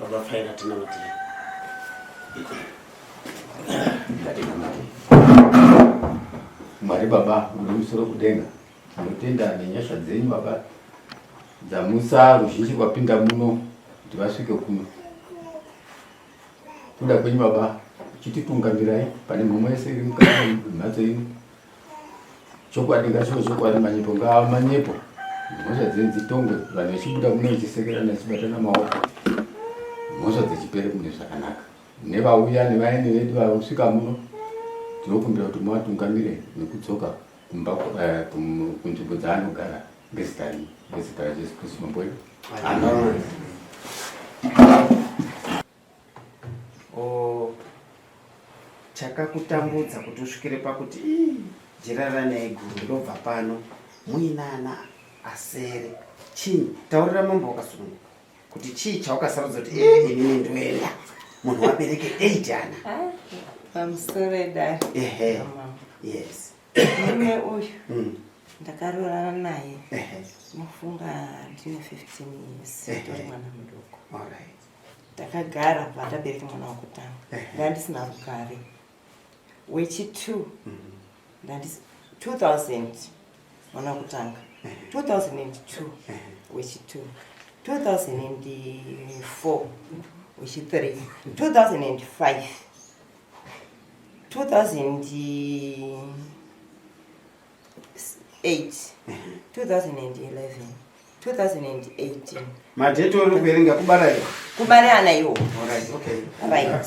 Baba Faira tinamatire. Ngatinamate. Mwari Baba muri musoro kudenga, tinotenda nenyasha dzenyu Baba dzamusa ruzhinji rwapinda muno kuti vasvike kuno. Kuda kwenyu Baba chititungamirai pane mhomho yese iri mukati memhatso ino. Chokwadi ngachive chokwadi, manyepo ngaava manyepo. Mhosva dzenyu dzitongwe, vanhu vachibuda muno vachisekerana vachibatana maoko, mhosva dzichipere mune zvakanaka. Nevauya nevaeni vedu vasvika muno, tinokumbira kuti muvatungamire nekudzoka kumba eh, kunzvimbo dzaanogara ngezita renyu, ngezita raJesu Kristu Mambo wedu. Amen. Oh, chakakutambudza kuti usvikire pakuti ii jiraranai guru ndobva pano muinana asere chii taurira mambo wakasununguka kuti chii chawakasarudza kuti ii inini ndoenda munhu wabereke 8 ana. Ah, pamusoro edare. Ehe, yes. Murume uyu ndakaroorana naye mufunga ndine 15 years, tori mwana mudoko. Takagara kubva tabereka mwana wekutanga, ndandisina rugare. Wechi2 ndandisi 2000 mwana wekutanga, 2002 wechi2, 2004 wechi3, 2005, 2008, 2011, 2018. Madheti uri kuverenga kubara iwo? Kubara ana iwo. Alright, okay. Right.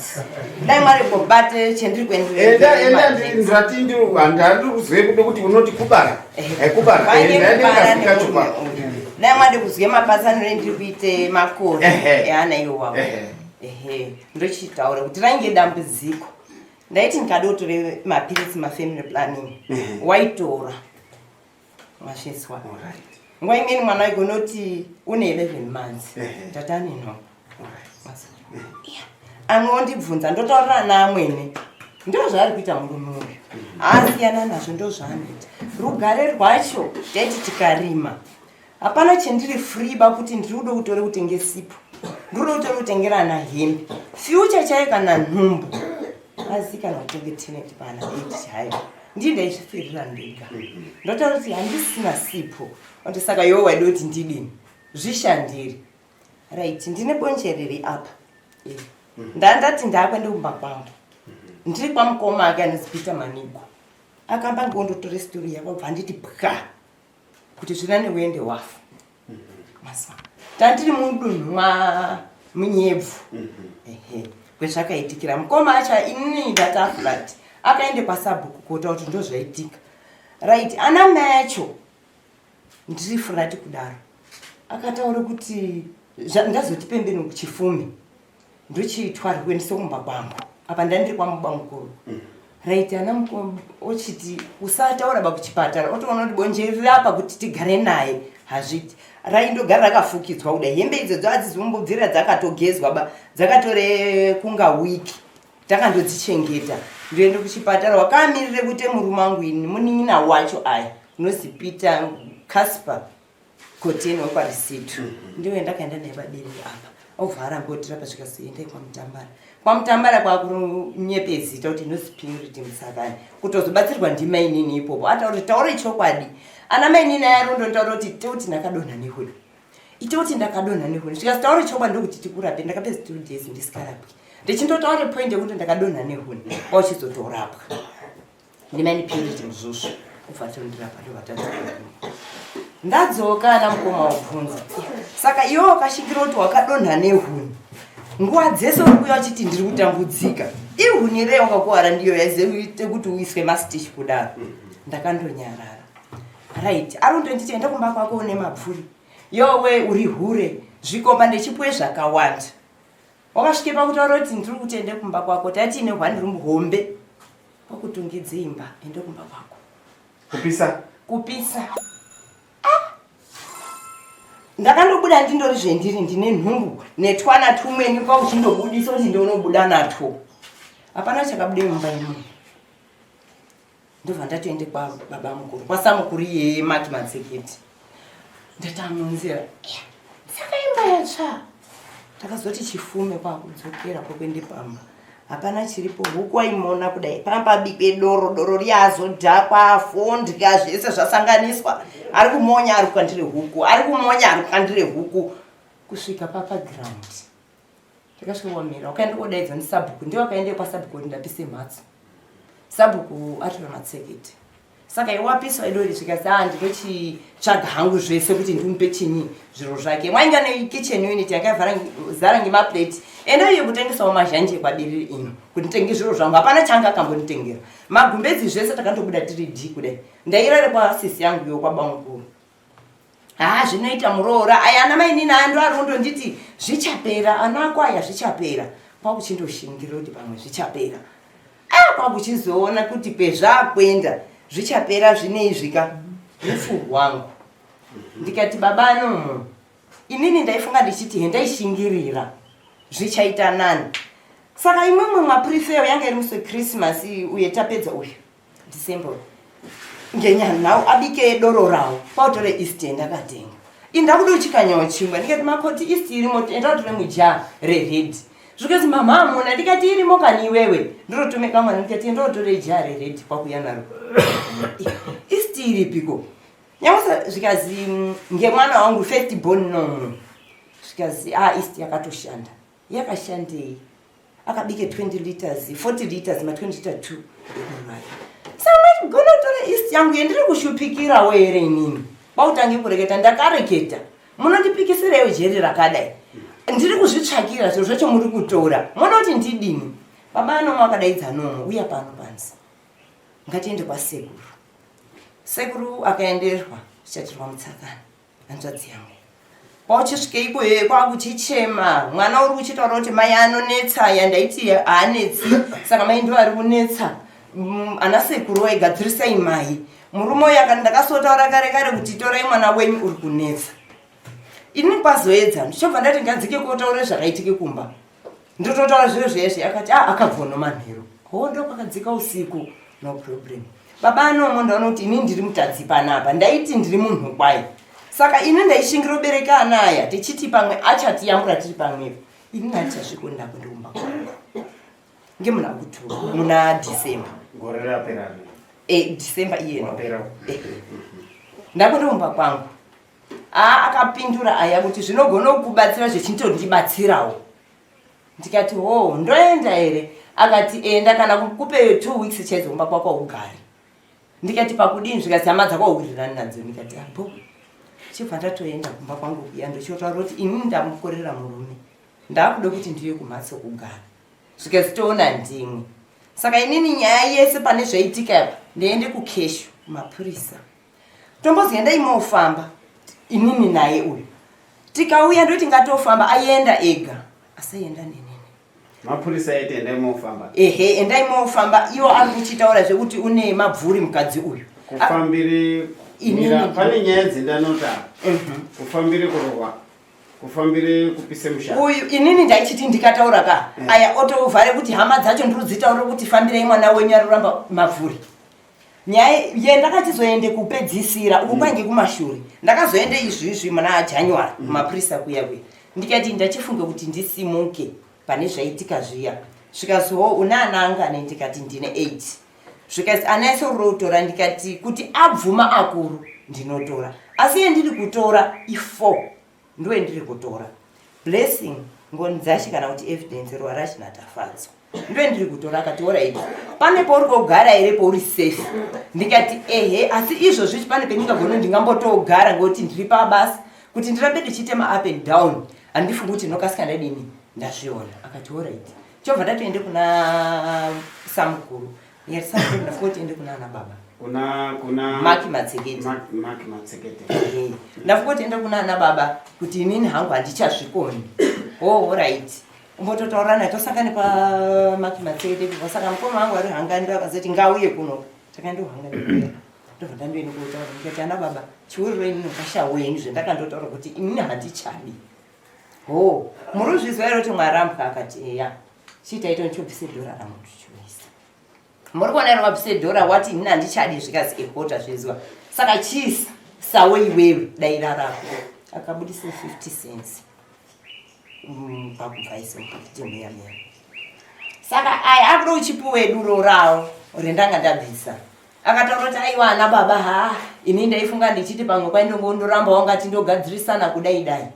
Dai mwari kobate chendiri kuenderera. Enda enda ndati ndiri handiri kuzive kude kuti unoti kubara. Eh kubara. Enda enda ndikafika chupa. Dai mwari kuzwe mapatsanuro endiri kuite makore eana iwo wawo. Ehe. Ndochitaura kuti rainge dambudziko. Ndaiti ndikada kutore mapiritsi mafamily planning. Waitora. Masvitswa. Nguva imweni mwana waigona kuti une 11 months. Tata ane nhombo. Amwe ondibvunza ndotaurira ana amwene. Ndo zvaari kuita murume uyu. Asiyana nazvo ndo zvaanoita. Rugare rwacho taiti tikarima. Hapana chendiri free ba kuti ndiri kuda kutore kutenge sipo. Ndiri kuda kutore kutengera ana hembe. Future chaiyo kana nhumbu. Asi kana kutenge teneti pana 8 chaiyo. Ndii ndaizvifirira ndega. Ndotaura kuti handisina sipo. Oti saka iwe waida kuti ndidini? Zvishandire. Right, ndine bonje riri apa. Ndandati ndakuenda kumba kwangu. Ndiri kwamukoma ake anonzi Peter Manigo. Akamba ngondotora story yako bva nditi pwa. Kuti zvinane uende wafa. Mazuva. Tandiri mudunhu mwa munyebvu. Ehe. Kwezvakaitikira mukoma acha inini ndati aflat. Akaende kwasabhuku kota kuti ndozvaitika. Right, ana mai acho ndiri flat kudaro. Akataura kuti ndazoti pembeni kuchifume. Ndochiitwa rwendo kumba kwangu. Apa ndandiri kwamuba mukuru. Right, ana mukoma ochiti usataura ba kuchipatara otoona kuti bonje riri apa kuti tigare naye hazviti. Raindogara rakafukidzwa kudai hembe idzodzo hadzizombobvira dzakatogezwa ba dzakatore kunga wiki takandodzichengeta. Ndoende kuchipatara wakamirire kuite murume wangu ini munin'ina wacho aya unozi Peter Casper Koteni wekwaRisitu ndiwe ndakaenda naye paberere apa obva aramba otirapa zvikazi endai kwaMutambara. KwaMutambara kwakunyepe zita kuti inozi Purity Musakani kutozobatsirwa ndimainini ipopo ataura kuti taure chokwadi. Ana mainini aya arondontaura kuti ite kuti ndakadonha nehuni. Ite kuti ndakadonha nehuni. Zvikazi taure chokwadi ndokuti tikurape. Ndakapedza 2 days ndisikarapwi. Ndichindotaure point yekuti ndakadonha nehuni kwauchizotorapwa. Ndimaini Purity Mzushu kubva tondirapa ndovatadza. Ndadzoka ana mukoma wabvunza. Saka iwe wakashingira kuti wakadonha nehuni. Nguva dzese uri kuuya uchiti ndiri kutambudzika. Ihuni rei wakakuwara ndiyo yaizoite kuti uiswe mastitch kudaro. Ndakandonyarara. Right, ari kundonditi enda kumba kwako une mapfuri. Yowe uri hure. Zvikomba ndechipuwe zvakawanda. Wakasvike pakutaura kuti ndiri kuti ende kumba kwako. Tati ine hwani room hombe. Kwakutungidza imba ende kumba kwako. Kupisa. Kupisa. Ah! Ndakandobuda ndindori zvendiri ndine nhumbu netwana tumweni kwakuchindobudisa kuti ndionobuda natwo. Hapana chakabuda mumba imomo. Ndobva ndatoende kwababa mukuru kwasamukuru iyeye Maki Matsekete. Ndatamunzira. Saka imba yatsva. Takazoti chifume kwakudzokera kwakuende pamba. Hapana chiripo huku waimona kudai. Pamba pabikwe doro, doro riya azodhakwa, fondya zvese zvasanganiswa. Ari kumonya ari kukandire huku, ari kumonya ari kukandire huku kusvika papa ground. Takasvika wamira, wakaenda kodaidza ndisabhuku, ndiye wakaenda kwasabhuku kuti ndapise mhatso. Sabhuku atora matsekete. Saka iwe wapiswa idori zvikanzi ah ndinochitsvaga hangu zvese kuti ndimupe chinyi zviro zvake. Mwainga nekitchen unit yakavhara zara ngemaplate. Enda iyo kutengesawo mazhanje kwabiriri ino kuti nditenge zviro zvangu. Hapana changa akambonditengera. Magumbezi zvese takandobuda tiri dhi kudai. Ndairare kwasisi yangu iyo kwabamukuru. Haa zvinoita muroora aya ana mainini aya ndo ari kundonditi zvichapera ana ako aya zvichapera kwakuchindoshingira kuti pamwe zvichapera ah kwakuchizoona kuti pezvakuenda zvichapera zvineizvi ka rufu rwangu ndikati baba anomo inini ndaifunga ndichiti hendaishingirira zvichaita nani saka imwimwe maprefeo yanga iri musi wechristmas uye tapedza uyu December ngenyanhau abike doro rawo kwautore east ndakatenga inda kuda uchikanyawo chingwa ndikati makoti east irimo enda utore muja rered zvikanzi mama amuna ndikati irimo kani iwewe ndorotume kamwana ndikati enda utore ja rered kwakuya naro east iripiko nyamusa zvikazi ngemwana wangu first born nomo zvikazi ah east yakatoshanda Yakashandei? Akabike 20 liters, 40 liters, ma 20 liter 2 ekurwara. Saka gona kutora east yangu yendiri kushupikirawo here inini? Kwautange kureketa ndakareketa. Munondipikisirewo jeri rakadai. Ndiri kuzvitsvakira zviro zvacho muri kutora. Munoti ndidini? Baba anomo akadaidza nomo uya pano panzi. Ngatiende kwasekuru. Sekuru akaenderwa zvichatirwa mutsakana. Hanzvadzi yangu. Kwauchisvika ikoyo kwakuchichema mwana uri kuchitaura kuti mai anonetsa yandaiti haanetsi saka mai ndo ari kunetsa mm, ana sekuru waigadzirisai mai murume uyo akati ndakasotaura kare kare kuti torai mwana wenyu uri kunetsa ini kwazoedza ndichobva ndati ngadzike kotaure zvakaitike kumba ndototaura zviro zviya zviya akati ah akabvono manheru ho ndokwakadzika usiku no problem baba anomo ndaona kuti ini ndiri mutadzi panapa ndaiti ndiri munhu kwaye saka ini ndaishingira ubereka ana aya tichiti pamwe achatiyamura tiri pamwepo ini handichasviko ndakundiumba kwangu ngemuna kutu muna december gore rapera e december iyeno eh. ndakundiumba kwangu aa akapindura aya kuti zvinogona kukubatsira zvichintondibatsirawo ndikati ho ndoenda here akati enda kana kupe two weeks chaidzo kumba kwako ugare ndikati pakudini zvikati hama dzako hauwirirani nadzo ndikati apo chibva ndatoenda kumba kwangu kuya ndochotaura kuti ini ndamukorera murume ndakuda kuti ndiye kumhatso kugara zvikanzi toona ndimwe saka inini nyaya yese pane zvaitika apa ndiende kukeshu kumapurisa tombozi endai mofamba inini naye uyu tikauya ndoti ngatofamba aienda ega asaienda nenini mapurisa aiti endai mofamba ehe endai mofamba iwo ari kuchitaura zvekuti une mabvuri mukadzi uyu kufambire Inini. pane nyaya dzendanota kufambire kurohwa kufambire kupise musha uyu inini ndaichiti ndikataura ka aya otovhare kuti hama dzacho ndiri kuti fambirai mwana wenyu ari kuramba mavhuri nyaya yendakachizoende kupedzisira uku kwainge kumashure ndakazoende izvizvi muna january kumapurisa kuya kuya ndikati ndachifunga kuti ndisimuke pane zvaitika zviya zvikaziwo una ana angani ndikati ndine 8 zvikazi ana ese urotora ndikati kuti abvuma akuru ndinotora asi yendiri kutora i4 ndoyendiri kutora blessing ngoni dzashe kana kuti evidence ruwa racho natafadzwa ndoyendiri kutora akati orit pane pauri kogara here pauri safe ndikati ehe asi izvozvi pane pendingagona ndingambotogara ngekuti ndiri pabasa kuti ndirambe ndichiite maup and down handifungi kuti ndinokasika ndadini ndazviona akati orit chobva ndatoende kuna samukuru ndikati samukuru ndafunga kuti ende kuna ana baba kuna kuna maki matsekete maki matsekete ndafunga kuti ende kuna ana baba kuti inini hangu handichazvikoni oh right umbototaura naye tosangane pamaki matsekete ipo saka mukoma wangu ari hangani akazoti ngauye kuno takaenda kuhangani ndobva ndandoenda kotaura ndikati ana baba chiuriro inini ukashaweni zvendakandotaura kuti inini handichadi ho muri kuzvizwa here kuti mwarambwa akati eya chiitai tonchobvise dhora rangu tichiuisa muri kuona here wabvise dhora wati ini handichadi zvikazi ehota zvezwa saka chiisa sawo iwewe daira rako akabudisa 50 cents Pakubva iso tichimheya mheya. Saka aya akuda uchipuwe duro rawo rendanga ndabvisa. Akataura kuti aiwa ana baba ha ini ndaifunga ndichiti pamwe kwaindongondoramba wangati ndogadzirisana kudai dai.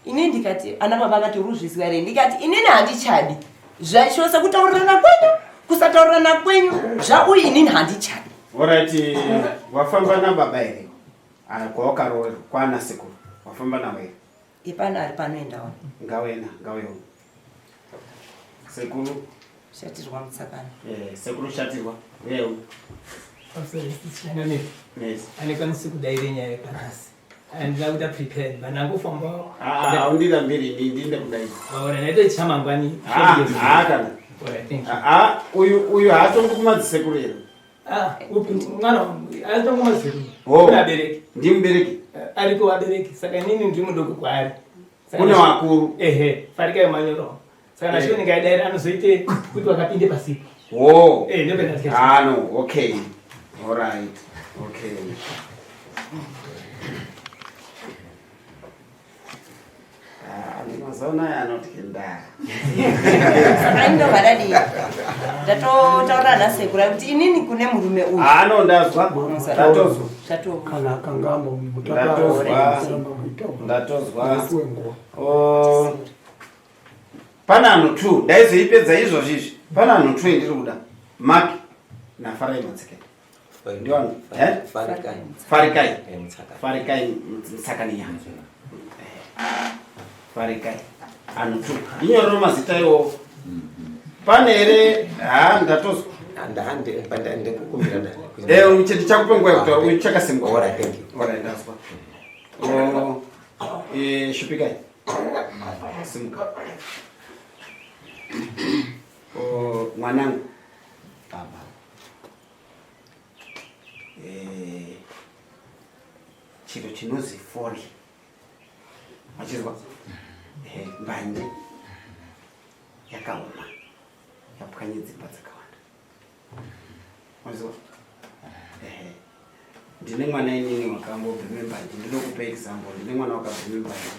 Ini ndikati ana baba akati uruzvizwa here ndikati inini handichadi zvachose kutaurirana kwenyu kusataurirana kwenyu zvauyu inini handichadi. Alright, wafamba nababa here? Ah, kwawakaroorerwa kwana sekuru wafamba nawo here? Ipano ari panoendawo. Ngawena, ngawewo. Sekuru Shatirwa Mutsakani. Eh, sekuru Shatirwa. Wewe. Yes. Anekwanisi kudaire nyaya yepanasi. Handina kuita prepared, but ndangofamba. Ah, undirambiri ini ndinde kudai. Ora ndaita chamangwani. Ah, ah kana. Ora, thank you. Ah, uyu uyu haatongi kumadzisekuru here? Ah, upi mwana atongo madzisekuru. Oh. Kune abereki. Ndimubereki. Eh, ariko vabereki saka inini ndiri mudoko kwaari. Kune vakuru. Ehe, farikai manyoro. Saka Eh. nasho ndingaidai anozoite kuti wakapinde pasipo. Oh. Eh, ndobe ndati. Ah, no, okay. All right. Okay. Ah, mazuva anaya anoti ndaa. Saka ini ndobva ndadii? Ndatotaura nasekuru kuti inini kune murume uyu. Ah, no, ndazwa. Ndatozwa. Zvatova. Kana akanga Ndatozwa. Ndatozwa. Oh. Pane anhu 2 ndaizoipedza izvozvi izvi. Pane anhu 2 endiri kuda. Mark naFarai Matsikeni. Ndiwani? Eh? Farikai. Farikai. Eh, Mutsakani. Farikai Mutsakaniya. Farikai. Anhu 2. Ndinyorero mazita iwowo. Pane here? Ha, ndatozwa. Ndikukumbira dani. Eh, ndichakupa nguva yekutaura. Uyu chakasimuka. All right, thank you. All right, ndazwa. Oh, eh, shupikai. Simuka. Oh, mwanangu. Baba. Eh, chiro chinozi fori. Machizwa? Eh, mbanje yakaoma. Yapwanye dzimba dzakawanda. Machizwa? Eh, ndine mwana inini wakambobheme mbanje. Ndinokupa example. Ndine mwana wakabheme mbanje.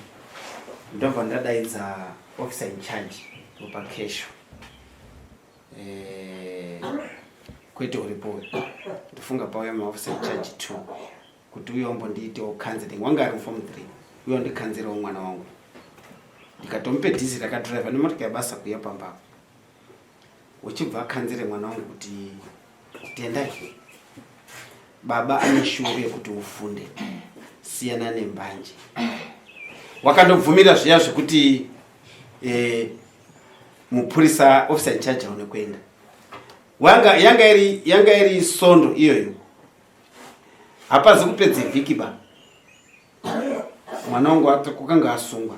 Ndobva ndadaidza officer in charge wepakesho. Eh, kwete uripo ndofunga pauya maofficer in charge 2 kuti uyo ambondiitewo counseling wanga ari muform 3 uyo andikanzirawo mwana wangu ndikatomupe dhizi rakadriver nemotika yabasa kuuya pamba uchibva akanzire mwana wangu kuti tendai baba ane shungu yekuti ufunde siyana nembanje wakandobvumira zviya zvekuti eh, mupurisa officer in charge aone kuenda wanga yanga iri yanga iri sondo iyoyo hapazi kupedze vhiki ba mwana wangu kukanga asungwa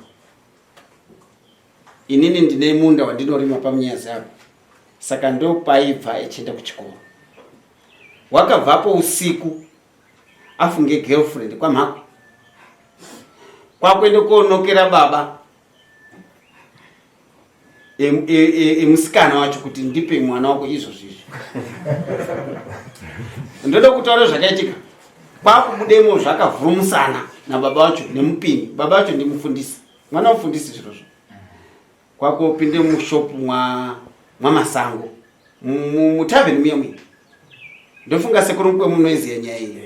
inini ndine munda wandinorima pamunyazi apo saka ndopaibva echienda kuchikoro wakabvapo usiku afunge girlfriend kwamhako kwakuenda konokera baba emusikana wacho kuti ndipe mwana wako izvozvo izvi ndoda kutaura zvakaitika kwakubudemo zvakavhurumusana nababa wacho nemupini baba wacho ndimufundisi mwana mufundisi zvirozvo kwakopinde mushop mwamasango mutavheni muya muya ndofunga sekuru mukwe munoiziya nyaya iyi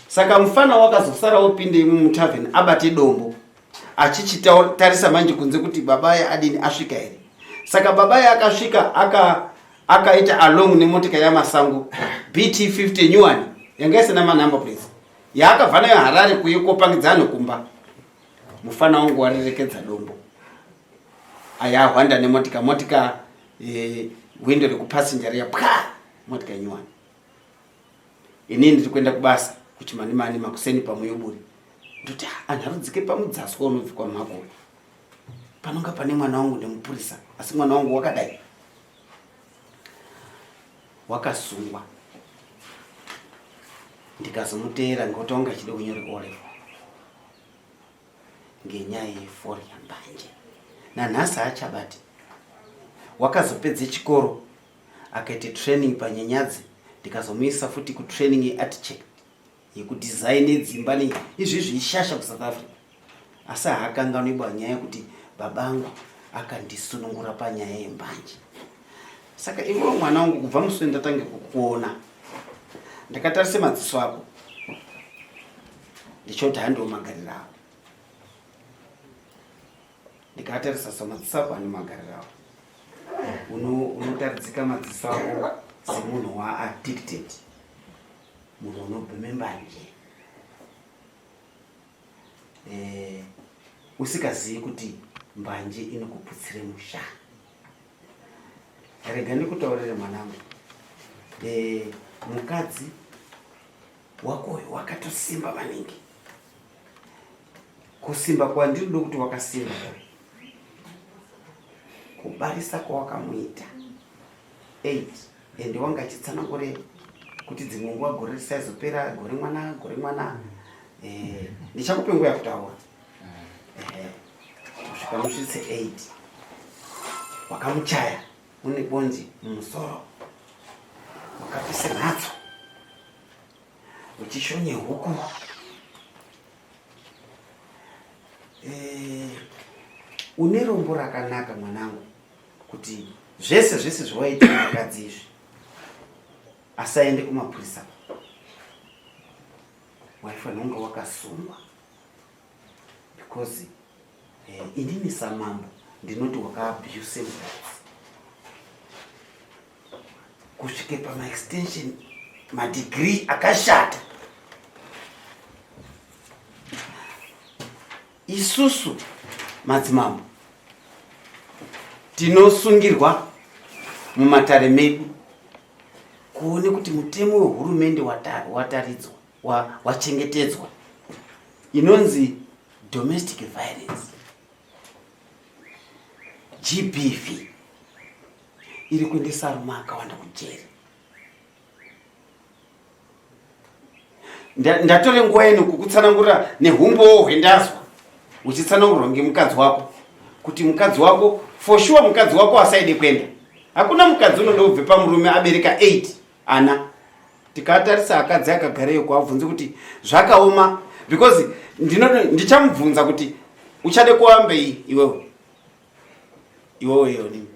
saka mufana wakazosara wopinde mutavheni abate dombo achichitarisa manje kunze kuti babaye adini asvika here saka babaye akasvika akaita aka along nemotika yamasango bt50 nyuwani yanga isina manumber plates yaakabva nayo harare kuye kopangidza anhu kumba mufana wangu warerekedza dombo ayahwanda nemotika motika e, window rekupassenger riya pwa motika nyuwani inini ndiri kuenda kubasa kuchimanimani makuseni pamuyoburi ndoti ah, anhu arudzike pamudzaswa unobvikwa mhako panonga pane mwana wangu nemupurisa asi mwana wangu wakadai wakasungwa ndikazomuteera ngekuti wanga achida kunyora O level ngenyaya yeforya mbanje nanhasi haachabati wakazopedze chikoro akaita training panyenyadzi ndikazomuisa futi kutraining yearchitect yekudesign dzimba nei izvi zviishasha kusouth africa asi haakanganwi ba nyaya yekuti Babangu akandisunungura panyaya yembanje. Saka iwewe mwana wangu, kubva musi wendatange kukuona ndakatarise madziso ako ndichoti handiwo magariro ako. Ndikatarisa samadziso ako ane magariro ako, unotaridzika madziso ako semunhu waaddicted, munhu unobheme mbanje, usikazivi kuti mbanje inokuputsire musha. Rega ndikutaurire mwanangu, mukadzi wakoyo wakatosimba maningi. Kusimba kwandinoda kuti wakasimba, kubarisa kwawakamuita 8, ende wanga achitsanangure kuti dzimwe nguva gore risaizopera gore mwana, gore mwana. Ndichakupe nguva yakutaura kusvika musvitse 8. Wakamuchaya une bonji mumusoro, wakapise mhatso uchishonye huku. Une rombo rakanaka mwanangu kuti zvese zvese zvawaita mukadzi izvi asaende kumapurisa, waifanira kunge wakasungwa, because inini samambo ndinoti wakaabuse mukadzi kusvike pamaextension madegree akashata. Isusu madzimambo tinosungirwa mumatare medu kuone kuti mutemo wehurumende wataridzwa, wachengetedzwa, inonzi domestic violence, GBV, iri kuendesa arume akawanda kujeri. Ndatore nguva ino kukutsanangurira nehumbowo hwendazwa uchitsanangurwa ngemukadzi wako, kuti mukadzi wako, for sure mukadzi wako asaide kuenda. Hakuna mukadzi unoda kubve pamurume abereka 8 ana. Tikatarisa akadzi akagareyo, kuabvunze kuti zvakaoma, because ndichamubvunza kuti uchade kuambei iwewe, iwewe yonini?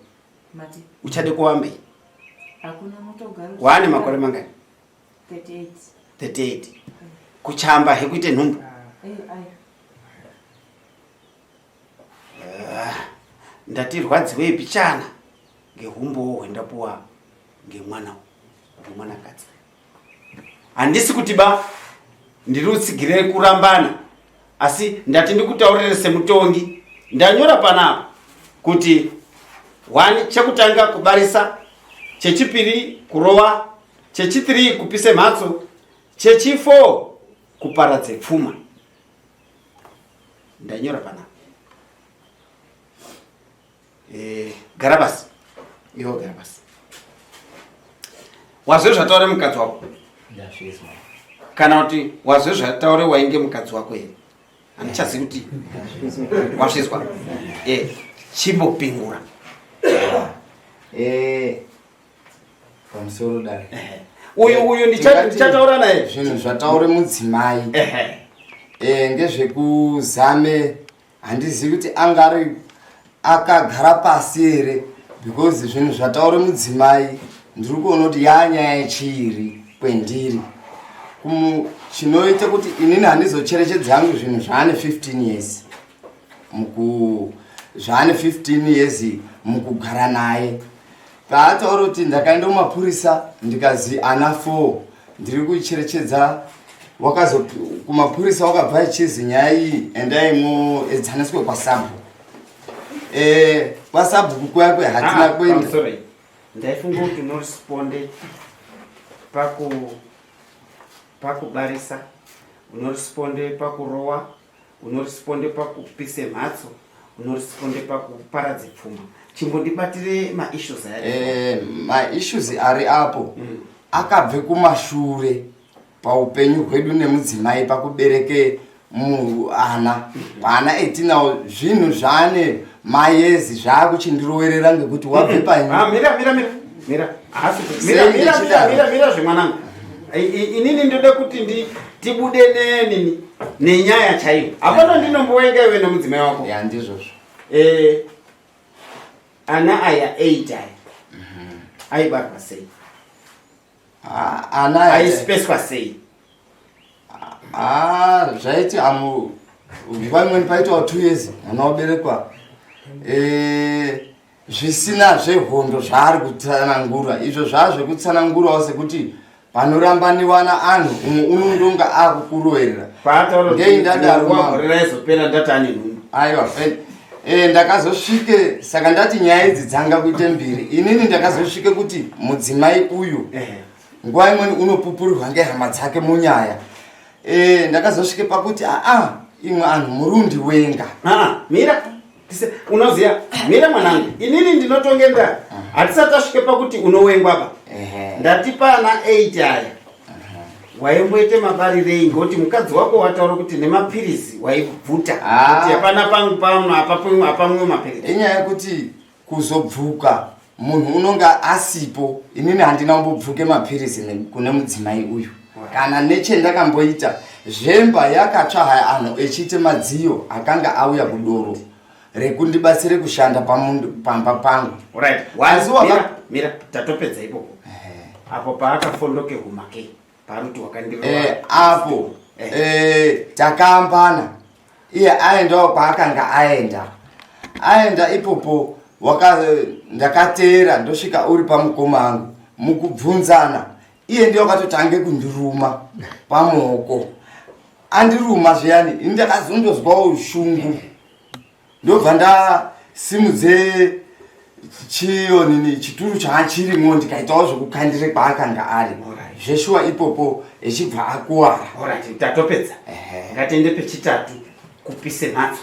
Mati. Uchade kuambei? Hakuna motogara. Waane makore mangani? 38. 38. Kuchamba hekuite nhumbu? Ai. Ah, ndatirwadziwei pichana ngehumbowo hwendapuwa ngemwana, ngemwanakadzi. Handisi kuti ba ndiri utsigire kurambana, asi ndati ndikutaurire semutongi. Ndanyora panapa kuti 1 chekutanga kubarisa, chechipiri kurova, chechi3 kupise mhatso, chechi4 kuparadze pfuma. Ndanyora panapa. Gara pasi iwo, gara pasi. Wazwe zvataure mukadzi wako? Ndazvizwa. Kana kuti wazwe zvataure wainge mukadzi wako here? Handichazivi kuti wazvizwa. Chimbopingura. Pamusoro dare. Uyu ndichataura naye. Zvinhu zvataure mudzimai ngezvekuzame. Handizivi kuti anga ari akagara pasi here, because zvinhu zvataure mudzimai ndiri kuona kuti yanyaya yechiiri kwendiri. Chinoita kuti inini handizocherechedza hangu zvinhu zvaane 15 years muku zvaane 15 years mukugara naye. Paataura kuti ndakaenda kumapurisa ndikazi ana 4, ndiri kucherechedza wakazo kumapurisa wakabva ichizi nyaya iyi endai muedzaniswe kwasabhuku. Kwasabhuku kuya kwe hatina kuenda. Sorry. Ndaifunga kuti unoresponde pakubarisa, unoresponde pakurowa, unoresponde pakupise mhatso, unoresponde pakuparadze pfuma. Chimbondibatire maissues aya. Maissues ari apo akabve kumashure paupenyu hwedu nemudzimai pakubereke ana vana etinawo, zvinhu zvaane mayezi zvaakuchindirowerera ngekuti wabve panyi. Ah, mira, mira, mira, mira. Asi mira, Sei mira, mira, ndichidaro? mira, mira zvemwanangu. Inini ndoda kuti tibude nenini nenyaya chaiyo. Hapana ndinombowenga iwe nemudzimai wako. Ya, ndizvozvo. Eh, ana aya 8 aya aibarwa sei? Ah, ana aya Aispeswa sei? Ah, zvaiti amu nguva imweni paitawo 2 years mwana waberekwa. Eh, zvisina zvehondo zvaari kutsanangura izvo zvaa zvekutsanangurawo sekuti panorambaniwana anhu umwe unondonga akukuroverera Ngei ndadaro mama? Gore raizopera ndati ane nhumbu. Aiwa e, ndakazosvike saka ndati nyaya idzi dzanga kuite mbiri inini ndakazosvike kuti mudzimai uyu nguva imweni unopupurirwa ngehama dzake munyaya e, ndakazosvike pakuti aa imwe anhu murundi wenga Aa, mira Unoziya mira mwanangu inini ndinotonge nda hatisati tasvike pakuti unowengwa ba ndati pana 8 aya waimboite mabarirei ngoti mukadzi wako wataura kuti nemapirizi waibvuta Ah. kuti hapana pangu pano hapamwiwe mapirizi Inyaya yekuti kuzobvuka munhu unonga asipo inini handina kumbobvuke mapirizi kune mudzimai uyu kana nechendakamboita zvemba yakatsva haya anhu echiite madziyo akanga auya kudoro rekundibatsire kushanda pamba pangu. Right. Asi waka- Mira, mira, tatopedza ipopo. Apo paakafondoke huma ke paanoti wakandirova. Apo takaambana iye aendawo kwaakanga aenda aenda ipopo ndakateera ndosvika uri pamukoma angu mukubvunzana iye ndiye wakatotange kundiruma pamuoko andiruma zviyani ini ndakazondozwawo shungu ndobva ndasimudze chiyonini chituru chaachirimo ndikaitawo zvekukandire kwaakanga ari zveshuwa ipopo echibva akuwara. Alright, tatopedza. Ngatiende pechitatu kupise mhatso.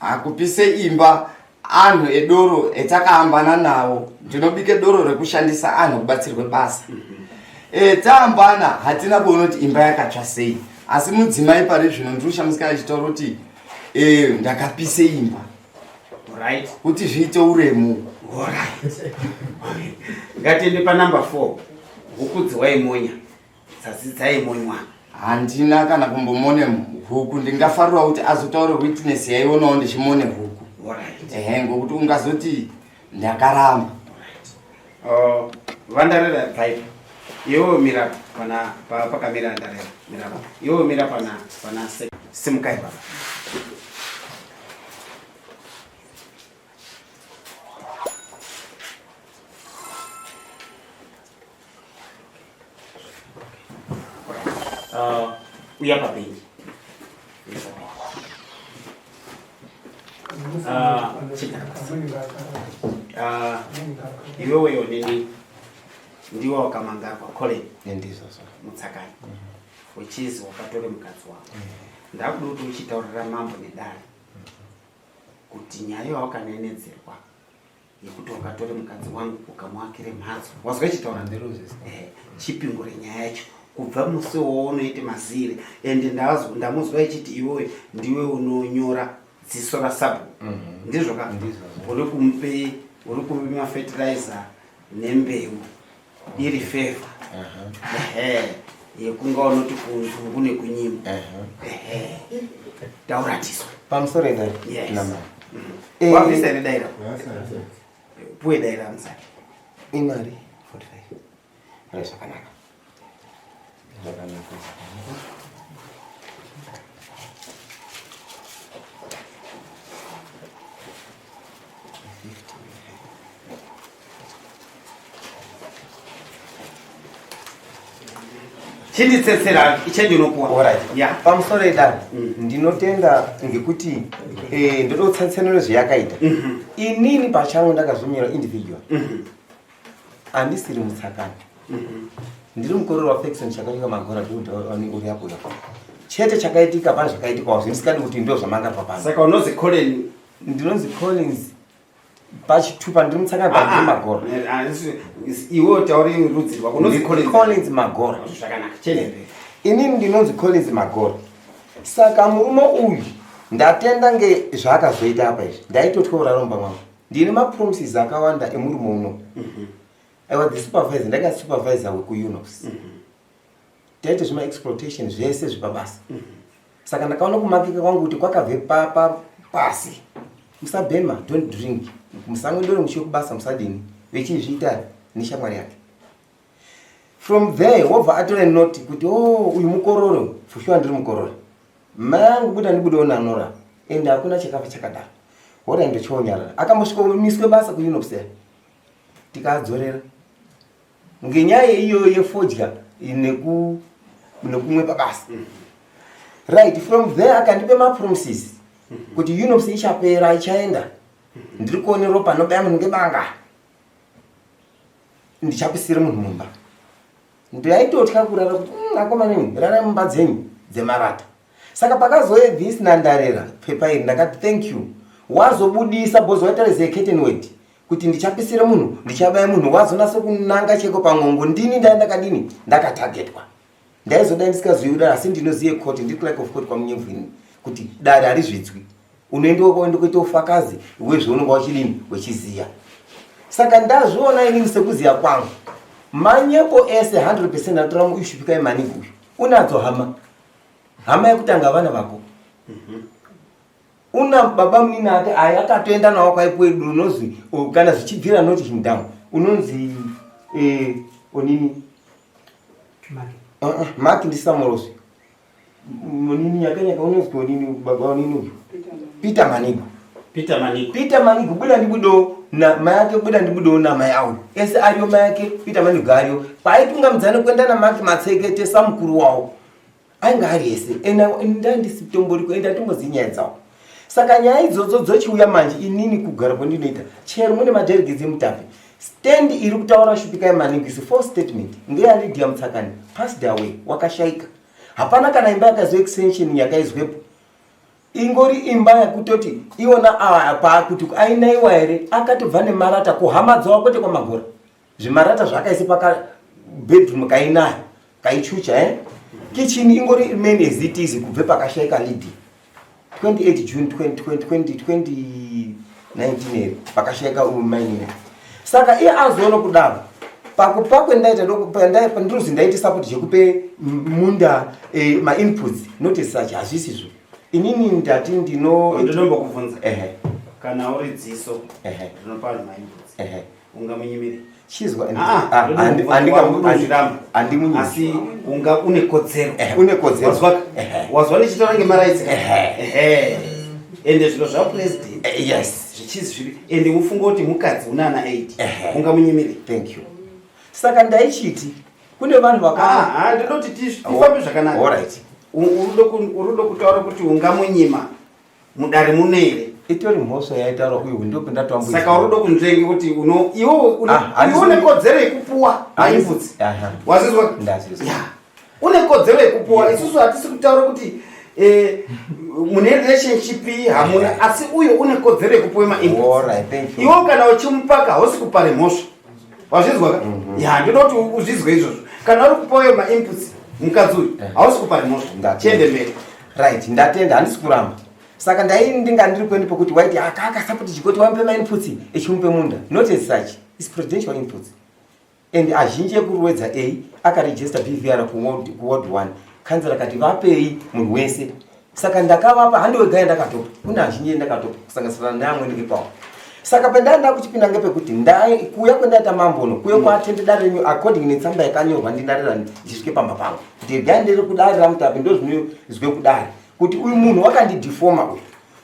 Hakupise imba anhu edoro etakaambana nawo ndinobike doro rekushandisa anhu kubatsirwe basa. Taambana hatina kuona kuti imba yakatsva sei asi mudzimai pari zvino ndiri kushamisika achitaura kuti ndakapise imba. Right. Kuti zviite uremu. Alright. Ngatiende pa number 4. Huku dziwaimonya. Dzadzi dzaimonywa. Handina kana kumbomone huku ndingafarira kuti azotaure witness yaionawo ndichimone huku. Alright. Ehe ngokuti ungazoti ndakaramba. Alright. Vandarera bvaipa. Iwewe mira pana pakamira ndarera. Mira. Iwewe mira pana pana simukai baba. Uya pabenji. Iwewe yonini ndiwe wakamangarwa Colin Ndizvozvo. Mutsakani uchizi wakatore mukadzi wako. Ndakuda kuti uchitaurira mambo nedare kuti nyaya yawakanenedzerwa yekuti wakatore mukadzi wangu ukamuakire mhatso wazwa ichitaura chipingure nyaya yacho kubva musi waunoite mazire ende ndamuzwa ichiti iwewe ndiwe unonyora dziso rasabhuku. Ndizvo ka? Ndizvo. Uri kumupe mafertilizer nembeu iri favor. Yekunga unoti kunzungu nekunyimo. Tauratiswa. Pamusoro idai. Yes. Nama. Wabvisa here daira? Puwe daira musari. Imari 45. Right, zvakanaka. Zvakanaka, zvakanaka. Chinditsetsera chendinopuwa. Alright. Yeah. Pamusoro idai. Ndinotenda ngekuti ndototsansanura zvayakaita. Inini pachangu ndakazvimira individual. Andisiri mutsakani. Ndiri mukororo wa Ferguson chakanyika magora uri apo apo. Chete chakaitika pane zvakaitikawo zvindisikadi kuti ndo zvamanga papano. Saka unonzi Colin? Ndinonzi Collins. Pachitupa ndiri mutsakani pa ndiri Magora. Iwe utauri rudzi rwako unonzi Collins. Collins Magora. Zvakanaka, chete. Inini ndinonzi Collins Magora. Saka murume uyu ndatenda nge zvaakazoita apa izvi. Ndaitotya uraro mumba mwangu. Ndine mapromises akawanda emurume uno. I was the supervisor, ndanga supervisor wekuUNOS. Taita zvema exploitation zvese zvepabasa. Saka ndakaona kumakika kwangu kuti kwakabve pasi. Musabhema, don't drink, musamwe doro muchiyo kubasa, musadini, vechizviita neshamwari yake. From there wobva atore note kuti o oh, uyu mukororo, for sure ndiri mukororo. Mai angu buda ndibudewo nanora and hakuna chakafa chakadaro. Hora ndochionyarara. Akambosvika miswe basa kuUNOPSA tikadzorera ngenyaya iyoyo yefodya nekumwe pabasa. Right, from there akandipe mapromises kuti UNOPS ichapera, ichaenda, ndiri kuone ropa anobaya munhu ngebanga, ndichapisira munhu mumba. Ndaitotya kurara kuti akomana imi rarai mumba dzenyu dzemarata. Saka pakazouya this nandarera pepa iri, ndakati thank you, wazobudisa bhozi waitarise curtain word kuti ndichapisira munhu, ndichabaya munhu, wazonasa kunanga cheko pamwongo. Ndini ndai ndakadini, ndakatagetwa. Ndaizodai ndisikazivi kudaro, asi ndinozive court, ndiri clerk of court kwaMunyevhini, kuti dare harizvidzwi, unoendiwa kwaenda kuita ufakazi wezvaunonga uchidini wechiziya. Saka ndazviona inini sekuziya kwangu, manyepo ese 100 atora muishupikai maningi. Uyu unadzo hama, hama yekutanga vana vako, una baba munini ake ayi akatoenda nawo kwaipuwe unozwi kana zvichibvira not him down, unonzi onini Maki ndisamoroswi munini nyakanyaka, unonzi onini baba onini uyu Peter Manigo. Peter Manigo. Peter Manigo buda ndibudo na mai ake, buda ndibudo na mai awo ese ariyo, mai ake Peter Manigo ariyo paaitungamidzana kuenda naMaki Matsekete samukuru wawo, ainge ari ese. Ena ndandisitomboriko ende andimbozivi nyaya dzawo. Saka nyaya idzodzo dzochiuya manje, inini kugara kwandinoita chero mune madelegates eMutape, stand iri kutaura Shupikai Manigo is false statement, ngeyaLydia Mutsakani, passed away, wakashaika. Hapana kana imba yakaizwa extension yakaizwepo, ingori imba yakutoti iwona apa kuti ainaiwa here, akatobva nemarata kuhama dzawo, kwete kwaMagora, zvimarata zvaakaise paka bedroom kainayo kaichucha kitchen ingori remain as it is kubve pakashaika Lydia 28 June 2019 here pakashaika umainini. Saka iye azoona kudaro pakupa kwendaita ndiruzi ndaiti support chekupe munda mainputs, not as such, hazvisizvo. Inini ndati ndino Ndinombokubvunza. Ehe. Kana uri dziso rinopa vanhu mainputs, ungamunyimire? Chizwa. Ah, Ah, ndinozviramba. Handimunyimi. Asi unga une kodzero. Une kodzero. Wazwa? Wazwa ndichitaura ngemarights? Ehe. Ehe, ende zviro zvapresident Yes. zvichizi zviri, ende ufunga kuti mukadzi una ana 8, ungamunyimire? Thank you. Saka ndaichiti kune vanhu vaka Ah, ndinoti tifambe zvakanaka. Alright. Uri kutaura kuti ungamunyima mudare muno here? Itori mhosva yaitaura uyu, ndopendatoambu. Saka uri kunzvenge kuti uno iwe Ah, iwe une kodzero yekupuwa mainputs. Wazizwa? Ndazvizwa. Ya, une kodzero yekupuwa. Isusu hatisi kutaura kuti mune relationship hamuna, asi uyo une kodzero yekupuwa mainputs. Alright, thank you. Iwe kana uchimupaka hausi kupare mhosva, wazvizwa ka? Ya, ndinoda kuti uzvizwe izvozvo. Kana uri kupawo mainputs mukadzi uyu, hausi kupare mhosva. Ndatenda. Chiende mberi. Right, ndatenda, handisi kuramba. Saka ndai ndinga ndiri kuendi pokuti waiti akasapoti chikoti wamupe mainputs echimupe munda, not as such, is presidential inputs, and azhinji ekuruwedza a akaregister BVR kuward 1, kanzera kati vapei munhu wese. Saka ndakavapa, handiwega yandakatopa, kune azhinji endakatopa kusanganisira neamweni ngepawo. Saka pendaenda kuchipinda ngepekuti kuuya kwendaita mambono kuye kwatende dare renyu according netsamba yakanyorwa ndindarira ndichisvike pamba pangu kuti regai ndiri kudare raMutape, ndo zvinozwe kudare kuti uyu munhu wakandidefama uyu,